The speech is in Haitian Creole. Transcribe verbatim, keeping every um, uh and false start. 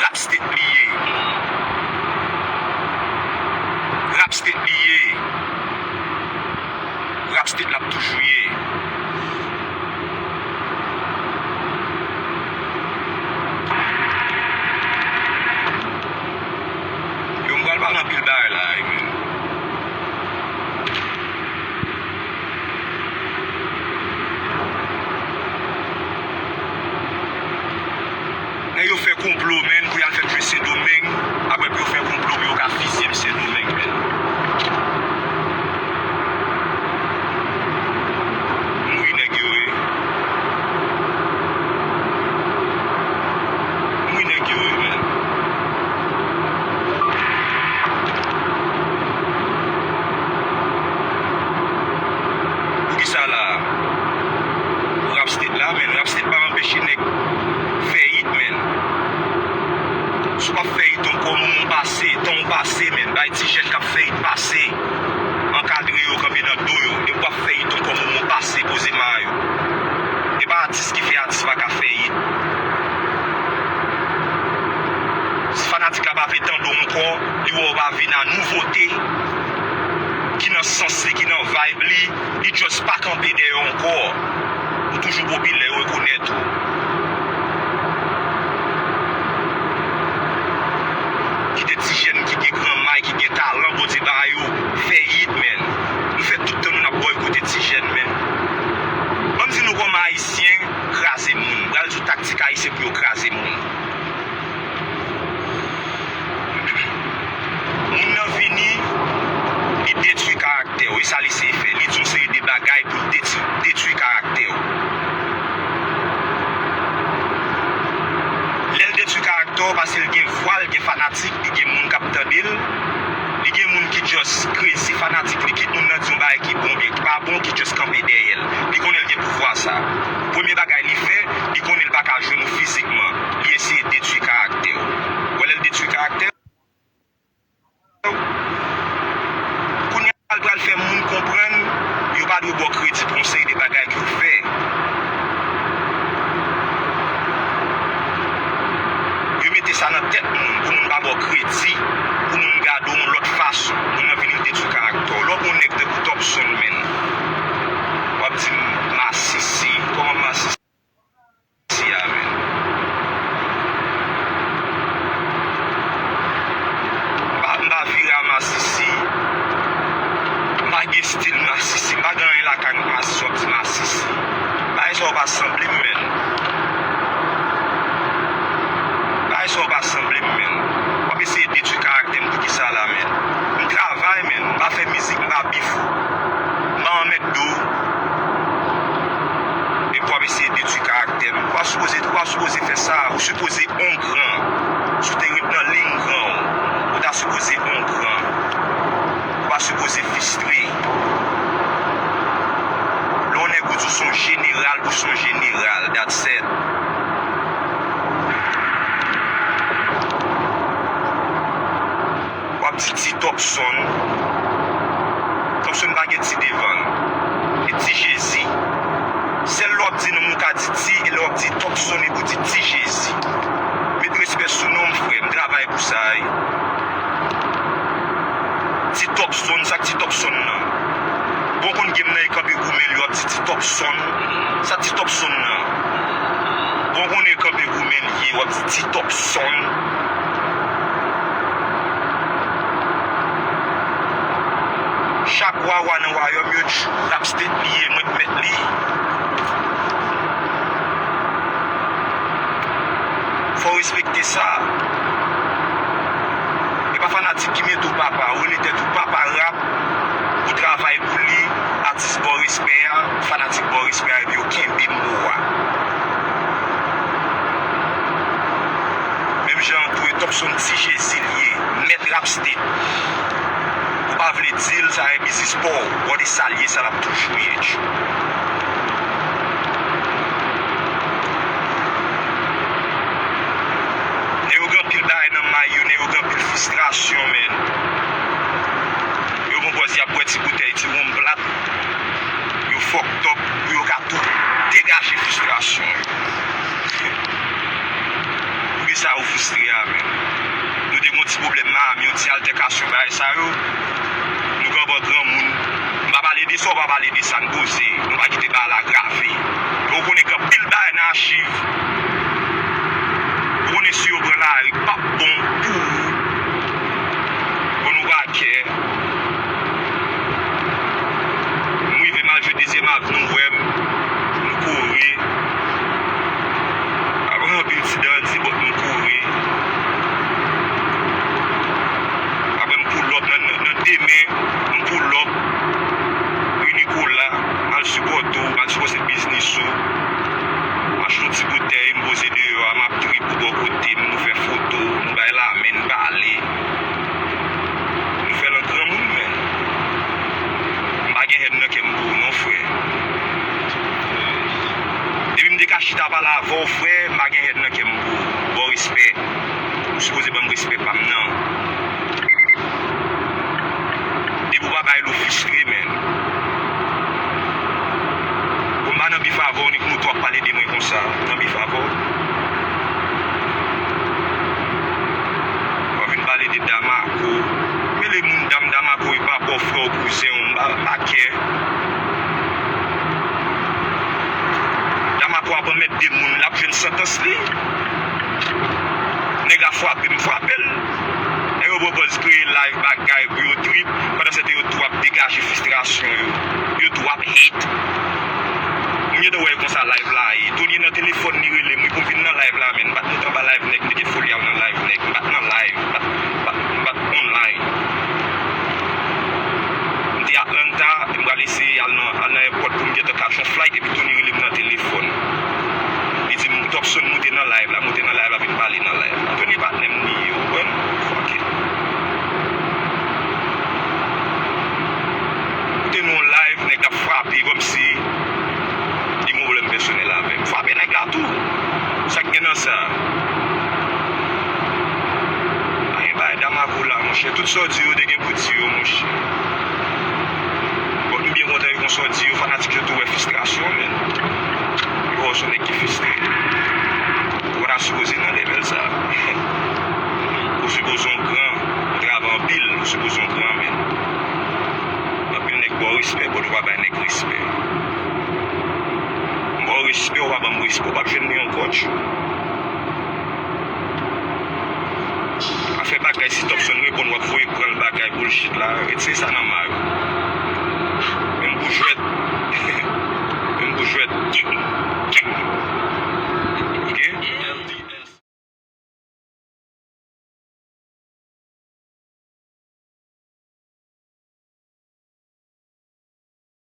Rap State li ye. Rap State li ye. Rap State l ap toujou ye. Yo, m pral pale anpil bagay la, wi, men. Nèg yo fè konplo, menn, pou y al fè m jwe Sendomeng. Apre pou yo fè konplo pou yo ka fizye m Sendomeng, menn. M ri nèg yo, wi. M ri nèg yo, wi, menn. Poukisa la? Rap State la, menn. Rap State pa anpeche nèg fè hit, menn. Si w p ap fè hit ankò, moman w pase, tan w pase, menn. Bay ti jèn k ap fè hit pase. Ankadre yo, kanpe nan do yo. Depi w ap fè hit ankò, moman w pase, poze ma yo. E pa atis ki fè atis pa ka fè hit. Si fanatik la pa vle tande w ankò, li wè w pa vin a nouvote ki nan sans li, ki nan vibe li, li just pa kanpe dèyè w ankò. Ou toujou popilè, yo rekonèt ou. Kite ti jèn ki gen granmay, ki gen talan, Bondye ba yo, fè hit, menn. Nou fè tout tan nou n ap bòykote ti jèn, menn. Ban m di nou kòman Ayisyen kraze moun. M pral di w taktik Ayisyen pou yo kraze moun. Moun nan vini, li detwi karaktè w. E sa li eseye fè. Li di yon seri de bagay pou l detwi, detwi karaktè w. Lè l detwi karaktè w, paske l gen vwa, l gen fanatik, li gen moun k ap tande l, li gen moun ki just crazy fanatik li, kit moun nan di yon bagay ki bon oubyen ki pa bon, ki just kanpe dèyè l. Li konnen l gen pouvwa sa. Premye bagay li fè, li konnen l pa ka jwenn ou fizikman. Li eseye detwi karaktè w. Ou wè lè l detwi karaktè w? Kounye a l pral fè moun konprann yo pa dwe ba w kredi pou yon seri de bagay ke w fè. Yo mete sa nan tèt moun, pou moun pa ba w kredi, pou moun gade w yon lòt fason. Moun nan vini l detwi karaktè w. Lè w gon nèg tankou Topson, menn, w ap di m masisi. Kòman masisi? Masisi a, menn. M pa, m pa vire a masisi. M pa gen estil masisi. M pa gen anyen lakay mwen k masisi, w ap di masisi. Bagay sa yo pa sanble m, menn. Bagay sa yo pa sanble m, menn. W ap eseye detwi karaktè m poukisa la, menn? M travay, menn. M pa fè mizik, m pa bif ou. M pa anmètde w. Epi w ap eseye detwi karaktè m. Ou pa sipoze, ou pa sipoze fè sa. Ou sipoze on gran. Si w te ret nan liy gran w, ou ta sipoze on gran. Ou pa sipoze fistre. Lè yon nèg ou di w se yon jeneral, ou se yon jeneral. That's it. W ap di Ti Topson. Topson pa gen Ti devan l. E Ti Jezi. Sèl lè w ap di non m ou ka di Ti, e lè w ap di Topson epi w di Ti Jezi. Met respè sou non m, frè. M travay pou sa, wi. Ti Topson, sa k Ti Topson nan? Bon, konn gen m nan e kanpe goumen li, w ap di Ti Topson. Sa Ti Topson nan? Bon, konnen kanpe goumen li ye, w ap di Ti Topson. Chak wawa nan wayòm yo, Rap State li ye, mwen k mèt li. Fò w respekte sa. E pa fanatik ki mete w papa, ou rele tèt ou papa rap, ou travay pou li, atis ba w respè a, fanatik ba w respè a, epi yo kenbe mo a. Menm jan tou, e Topson Ti Jezi li ye, mèt Rap State. Ou pa vle di l, sa e biznis pa w, w ap salye sa l ap toujou ye. Nèg yo gen anpil bagay nan may yo, nèg yo gen anpil fristrasyon, men. Yo gon pòz y ap bwè ti boutèy, ti wonm plat. Yo fucked up, pou yo ka tou degaje fristrasyon yo. Poukisa ou Frustre a menm. Nou te gen yon ti pwoblèm Miami, yon ti altèkasyon, bagay sa yo. Nou gen yon granmoun. M pa pale de sa, w pa pale de sa, n poze. Nou pa kite bagay la agrave. Ou konnen gen anpil bagay nan achiv. Ou konnen si yo pran lari, p ap bon pou ou. Bon, nou pa kè. M rive m al jwe dezyèm avni, nou wè m, nou kouri. Apre anpil ti dandi, bòt nou kouri. Apre m pull up nan, nan, nan demen, m pull up. Wi Nicolas, m al sipòte w, m al sipòte biznis ou. M achte yon ti boutèy, m poze deyò a, m ap trip ou bò kote m, nou fè foto, nou bay lamen, n pale. Nou fè l an granmoun, menn. M pa gen hèn nan kè m pou ou non, frè. Depi m te ka chita pale avè w, frè, m pa gen hèn nan kè m pou ou. Ba w respè. Ou sipoze ban m respè pa m nan. Depi w pa bay l, ou fristre, menn. Bon, m pa nan bif avè w, ni k mouton ap pale de mwen konsa. Nan bif avè w. W ap vin pale de Damako. Mele moun dam Damako, e pa pa w, frè w, kouzen w, m pa, m pa kè. Damako ap anmède moun, l ap jwenn santans li. Nèg la frape m, frape l. Nèg yo pran pòz kreye live bagay pou yo trip, pandan se tan yo tou ap degaje fristrasyon yo. Yo tou ap hate. M gentan wè konsa live la ye. Tony nan telefòn li rele m wi pou m vin nan live la, men m pa t monte anba live nèg, m te gen foli a nan live nèg. M pa t nan live, m pa t, m pa t, m pa t online. M te Atlanta, m pral eseye al nan, al nan èpòt pou m gentan catch yon flight, epi Tony rele m nan telefòn. Li di m, "Topson, moute nan live la, moute nan live la, vin pale nan live la." Tony patnè m li ye, ou konprann? Fuck it. Moute nan yon live, nèg ap frape kòmsi li gen yon pwoblèm pèsonèl avè m. Frape nèg la tou. Sa k gen nan sa? Pa gen bagay Damako la, monchè. Tout sa w di yo, te gen pou di yo, monchè. Bon, m byen kontan yo konsa w di yo, fanatik yo tou wè fristrasyon, men. Yo wè w se yon nèg ki fristre. Ou pa ta sipoze nan lèvèl sa. Ou sipoze yon gran, ou travay anpil, ou sipoze yon gran, men. Anpil nèg ba w respè, but ou pa bay nèg respè. M ba w respè, ou pa ban m respè, ou p ap jwenn li ankò, tchou. Pa fè bagay, si Topson reponn, w ap voye pran l bagay bullshit la. Retire sa nan may ou. Menm pou jwèt. Menm pou jwèt.